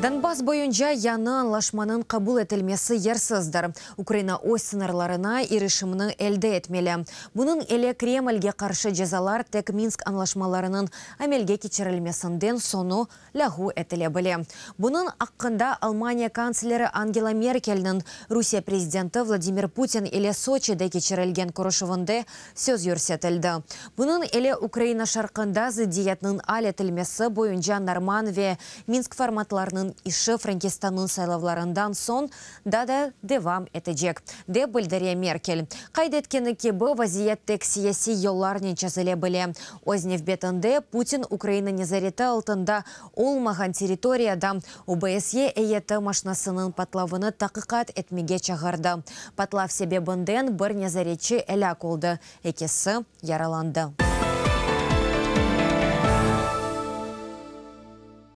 Donbass boyunca yañı añlaşmanıñ qabul etilmesi yersizdir. Ukraina öz sıñırlarına irişimni elde etmeli. Bunıñ ile Kremlge qarşı cezalar tek Minsk añlaşmalarınıñ amelge keçirilmesinden soñu lâğu etile bile. Bunıñ aqqında Almaniya kantsleri Angela Merkelniñ Rusiye prezidenti Vladimir Putin ile Soçide keçirilgen körüşüvinde söz yürsetildi. Bunıñ ile Ukraina şarqında zıddiyetniñ al etilmesi boyunca Norman ve Minsk formatlarınıñ işi Frenkistannıñ saylavlarından soñ daa da devam etecek, dep bildire Merkel. Qayd etkeni kibi, vaziyet tek siyasiy yollarnen çezile bile. Öz nevbetinde Putin Ukraina nezareti altında olmağan territoriyada OBSYE eyyeti maşnasınıñ patlavını taqiqat etmege çağırdı. Patlav sebebinden bir nezaretçi elâk oldı, ekisi yaralandı.